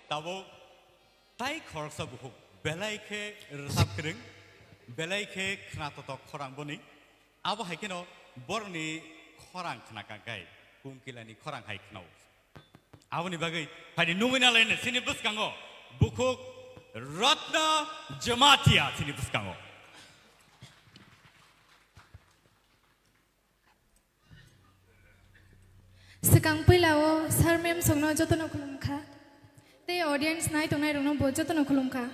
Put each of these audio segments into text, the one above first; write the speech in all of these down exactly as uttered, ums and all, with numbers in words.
Tabuk tai khoroksa bukhuk belai khe rwchap kwrwng, belai khe khna totok khorang boni. Abo hai kheno borokni khorang khna kangkhai, Kungkilani khorang hai khnao. Aboni bagwi phaidi nungwi nalaino chini bwskango bukhuk Ratna Jamatia chini bwskango. Swkang puila o sir ma'am songno jotono khulum kha. Tei audience nai tongnai rokno bo jotono khulum kha.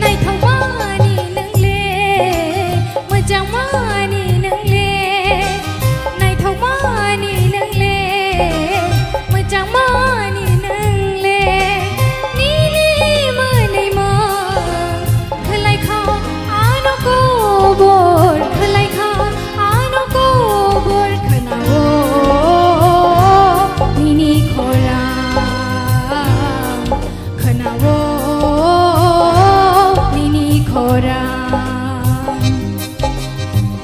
Naithokmani nwngle, mwchangmani nwngle, naithokmani nwngle, mwchangmani nwngle, nini mwnwi mung khwlaikha, ano kobor khwlaikha, ano kobor khwnao nini khorang. Khwnao nini khorang.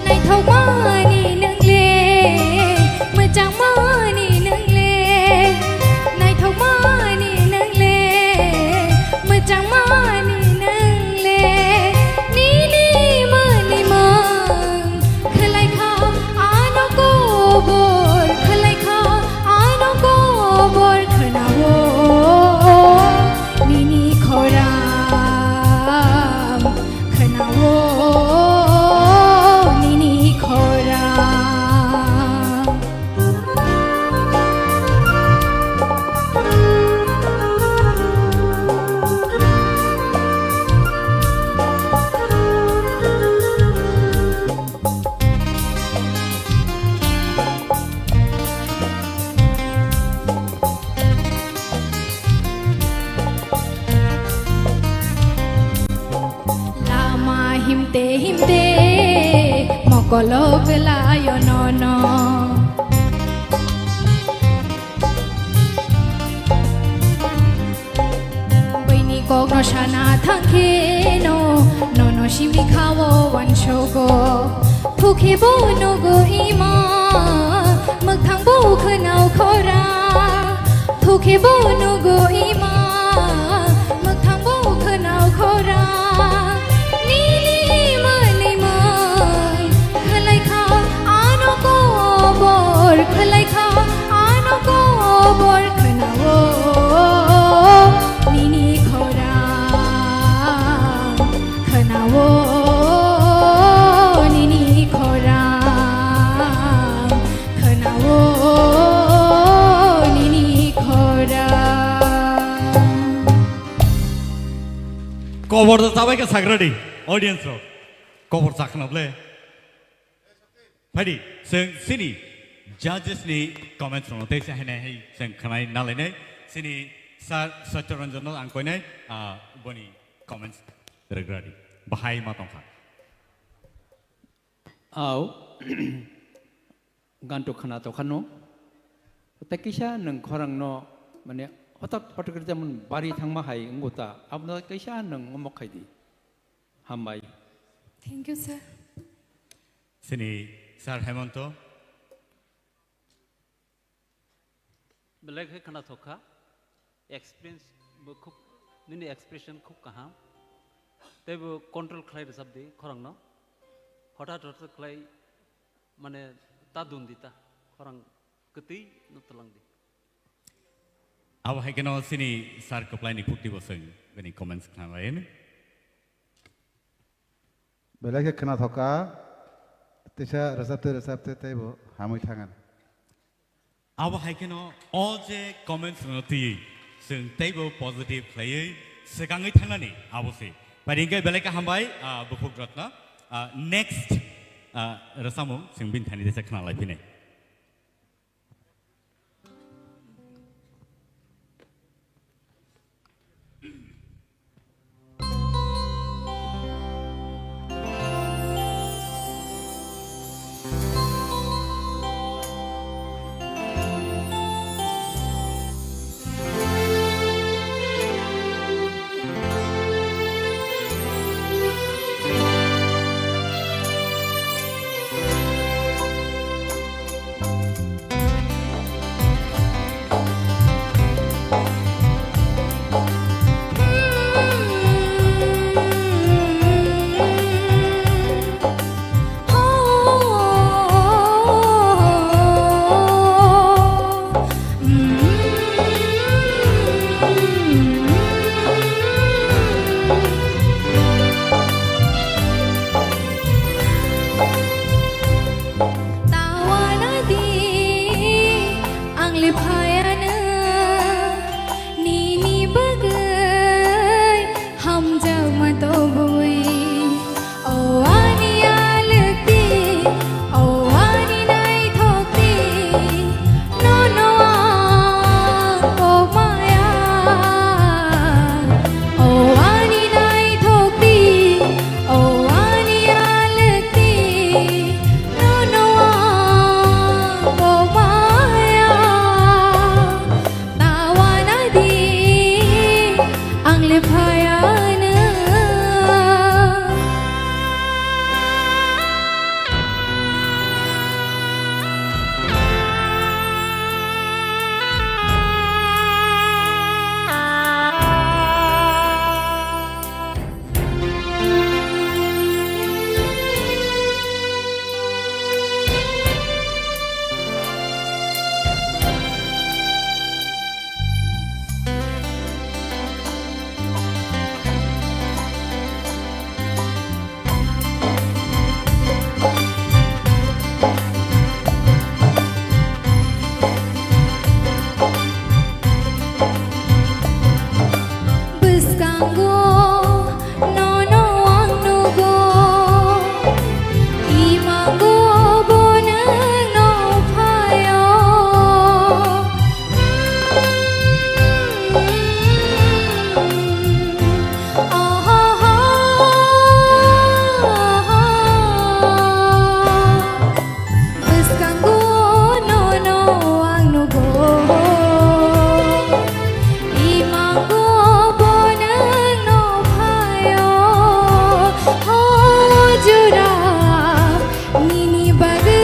Naithokmani nwngle, mwchangmani nwngle, naithokmani nwngle, mwchangmani nwngle, nini mwnwi mung khwlaikha, ano kobor khwlaikha, ano kobor khwnao nini khorang, khwnao nini khorang. Lama himte himte mokolo belayo nono. Buini kokno sana thangkheno, nono simi khao wansogo. Thukhe bo nugo ima, mwkhang bo khwnao khora. Thukhe bo nugo ima, mwkhang bo khwnao khora. Nini mwnwi mung khwlaikha, ano kobor khwlaikha, ano kobor khwnao nini khorang, khwnao nini khorang, khwnao nini khorang. Kobor da chabai khe sagradi, audience rok. Kobor chakna ble. Phaidi, chwng chini judges ni comments rokno tei se hainai hai chwng khwnai nalainai. Chini Sir Satya Ranjan no ang koinai, ah, boni comments rwgradi. Bahai ma tongkha. Au, ganto khwna tokha no. Tei kisa nwng khorang no, mane, hotak hotak khe jemon bari thangma hai wngkha ta. Abono kisa nwng omo khaidi. Hambai. Thank you, sir. Chini Sir Hemonto. Belai khe khwnathok kha, experience bo khub, nini expression khub kaham. Tei bo control khlai rwchap di khorang no. Hothat hothat khlai, mane, ta dun di ta, khorang kwtwi no twlang di. Abo hai kheno chini Sir Kwplai ni phukti bo chwng bini comments khna lai. Belai khe khwnathok kha, teisa rwchapte rwchapte teibo hamwi thangan. Abo hai kheno o je comments no twiwi chwng teibo positive khlaiwi swkangwi thangnani abo se. Pari hwnkhe belai khe hambai, ah, Bukhuk Ratna. Ah, next Ah, rwchapmung chwng bini thani teisa khna lai phinai. Tawana di ang le phayano nini bagwi hamjakma tobwi. O ani alwkti, o ani naithokti, nono ang kokmaya. O ani naithokti, o ani alwkti, nono ang kokmaya. Tawana di ang le phayano. Bwskango nono ang nugo, imango bo nwng no phaio. Bwskango nono ang nugo, imango bo nwng no phaio. Ho jora nini bagwi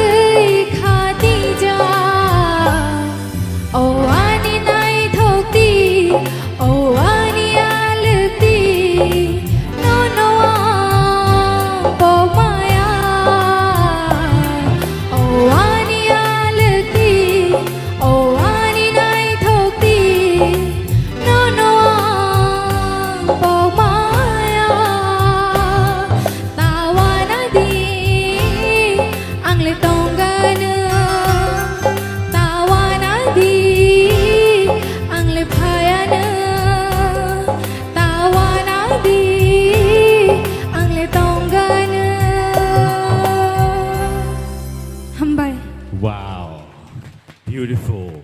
khatijak. O ani naithokti, o ani alwkti, nono ang kokmaya. O ani alwkti, o ani naithokti, nono ang kokmaya. Tawana di ang le tongano, tawana di ang le phayano, tawana di ang le tongano. Hambai. Wow, beautiful.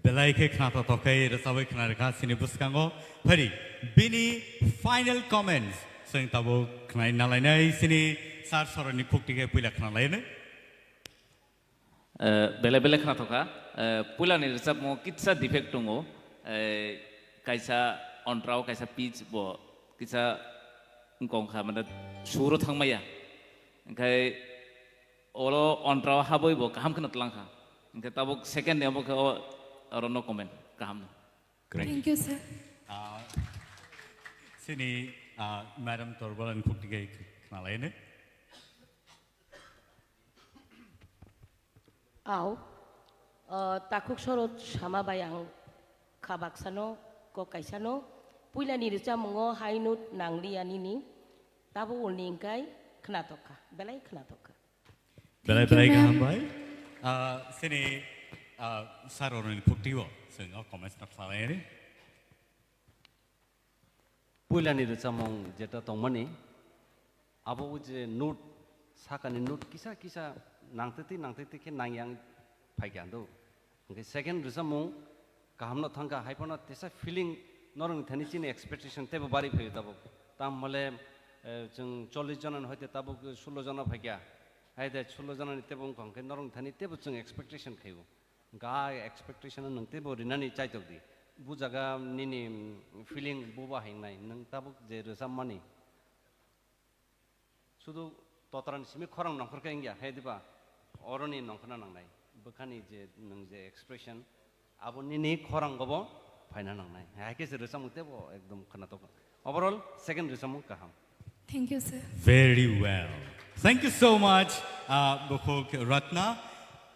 Belai khe khnathok khe rwchabwi khna rwkha chini bwskango. Phari bini final comments chwng tabuk khnai nalainai chini sir soroni khukti khe puila khna lainai. Eh, belai belai khnathok kha. Eh, puilani rwchapmo kitsa defect tongo. Eh, kaisa ontrao, kaisa pitch bo kitsa wngkong kha, mane suro thangmaya. Hwnkhe oro ontrao habwi bo kaham kheno tlang kha. Hwnkhe tabuk second ni omo khe o, oro no comment. Kaham no. Great. Thank you, sir. Ah, chini, ah, Madam Torbalani khukti khe khna lainai. Au, ah, takhuk sorot sama bai ang kha baksano, kok kaisano, puilani rwchapmungo high note nangliya nini, tabo ulni hwnkhe khnatok kha, belai khnatok kha. Belai Thank you, belai ma'am. Kaham bai. Ah, chini, ah, sir oroni khukti o chwng o comments no khlai ri. Puilani rwchapmung jeta tongmani, abo o je note Sakani note kisa kisa nangtwi twi nangtwi twi khe nangyang phaikha do. Hwnkhe second rwchapmung kahamno thangkha, haiphano tesa feeling norokni thani chini expectation teibo bari phaio tabuk. Tamhole, eh, chwng chollish jonani hoite tabuk sullo jona phaikha. Haide sullo jonani teibo wngkha hwnkhe norokni thani teibo chwng expectation khaio. Ga expectation nwng teibo rinani chaitok di. Bu jaga nini, mm, feeling buba hingnai nwng tabuk je rwchapmani. Sudu totrani simi khorang nongkhor khe wngya, he diba? Oroni nongkhorna nangnai. Bwkhani je nwng je expression, abo nini khorang gobo phaina nangnai. Hai khe se rwchapmung teibo ekdom khwnatok. Overall, second rwchapmung kaham. Thank you, sir. Very well. Thank you so much, uh, Bukhuk Ratna.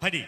Phaidi.